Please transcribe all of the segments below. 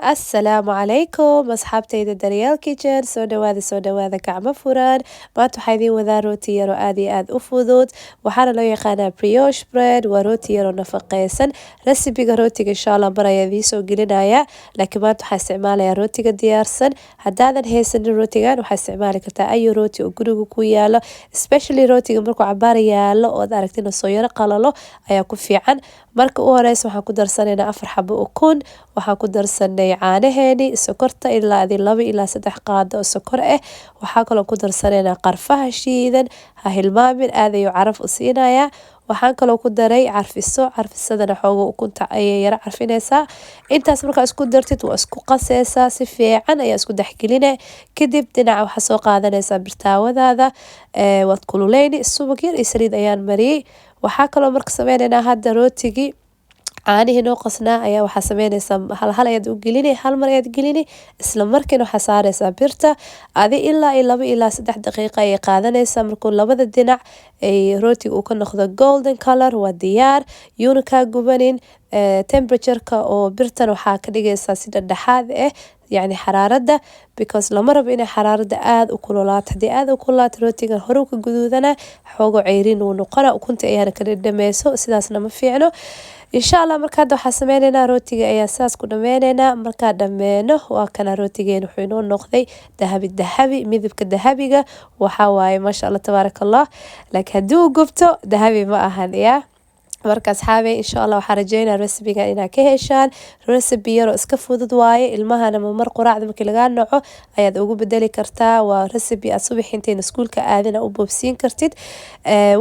Assalaamu calaykum asxaabtayda Daryeel Kitchen, soo dhawaada, soo dhawaada, gacmo furan. Maanta waxaa idiin wadaa rooti yar oo aad iyo aad u fudud, waxaana loo yaqaanaa brioche bread. Waa rooti yaroo nafaqeysan. Recipe-ga rootiga insha Allah mar ayaa idiin soo gelinaya, laakiin maanta waxaa isticmaalayaa rootiga diyaarsan. Haddaadan haysanin rootigan, waxaa isticmaali kartaa ayu rooti oo guriga ku yaalo. Especially rootiga markuu cabaar yaalo ood aragti inuu soo yaro qalalo ayaa ku fiican. Marka u horeysa waxaan ku darsanaynaa 4 xabo ukun, waxaan ku darsanay caanaheeni, sokorta ilaa adi 2 ilaa 3 qaado oo sokor ah. Waxaa kaloo ku darsanaynaa qarfaha shiidan, ha hilmaamin, aad ayuu caraf u siinayaa. Waxaan kaloo ku daray carfiso, carfisadana xoogo ukunta ayay yara carfinaysaa. Intaas markaa isku dartid, waa isku qaseysaa, si fiican ayaa isku dhexgeline. Kadib dhinaca waxaa soo qaadanaysaa birtaawadaada, waad kululeyni. Subag yar iyo saliid ayaan mariyey. Waxaa kaloo marka sameyneynaa hadda rootigii caanihii noo qasnaa ayaa waxaa sameyneysaa hal hal ayaad u gelini, hal mar ayaad gelini, isla markiina waxaa saareysaa birta. Adi ilaa iyo 2 ilaa 3 daqiiqa ayay qaadanaysaa. Markuu labada dhinac ay rootiga uu ka noqdo golden color, waa diyaar, yuuna kaa gubanin. Temperature-ka oo birtan waxaa ka dhigaysaa si dhexdhexaad ah, yacni xaraaradda, because lama rabo inay xaraaradda aada u kululaato. Haddii aada u kululaato, rootigan hore ka guduudana, xoogo ceyrin uu noqona, ukunta ayaana ka dhadhameyso, sidaasna ma fiicno insha Allah. Marka hadda waxaa sameyneynaa rootiga ayaa sidaas ku dhameyneynaa. Markaa dhameyno, waa kana rootigeena, wuxuu inoo noqday dahabi dahabi. Midabka dahabiga waxaa waaye maasha Allah tabaaraka Allah, laakiin haddii uu gubto dahabi ma ahan yaa. Marka asxaabey, insha Allah waxaa rajeynaya recipe-ga inaad ka heshaan. Recipe yaroo iska fudud waaye, ilmahana mar quraacda markii lagaa naco ayaad ugu bedeli kartaa. Waa recipe aad subax intayna iskuulka aadina u boobsiin kartid.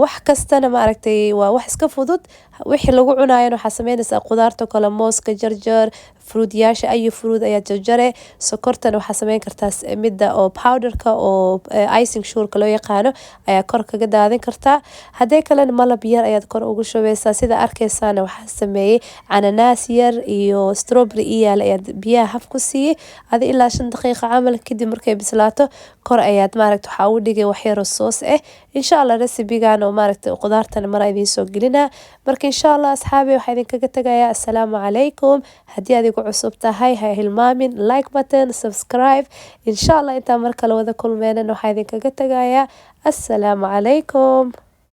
Wax kastana ma aragtay, waa wax iska fudud. Wixii lagu cunaayana waxaa sameynaysaa qudaarta kale, mooska jarjar, fruit-yaasha, ayu fruit ayaa jarjare. Sokortana waxaa sameyn kartaa midda oo powder-ka oo icing sugar-ka loo yaqaano ayaa kor kaga daadin kartaa. Haddii kalena malab yar ayaad kor ugu shubeysaa. Sida arkeysaana, waxaa sameeyey cananaas yar iyo strawberry iyaal ayaad biyaha haf ku siiyey, adi ilaa 5 daqiiqa camal. Kadib markay bislaato, kor ayaad maaragta waxaa ugu dhigay wax yaroo sauce ah. Insha Allah recipe-gan oo maaragta qudaartana mara idiin soo gelinaa. Marka insha Allah asxaabi, waxaa idinkaga tagayaa assalaamu calaykum. Haddii aad igu cusub tahay, ha hilmaamin like button, subscribe. Insha Allah intaan mar kale wada kulmeenan, waxaa idinkaga tagayaa assalaamu calaykum.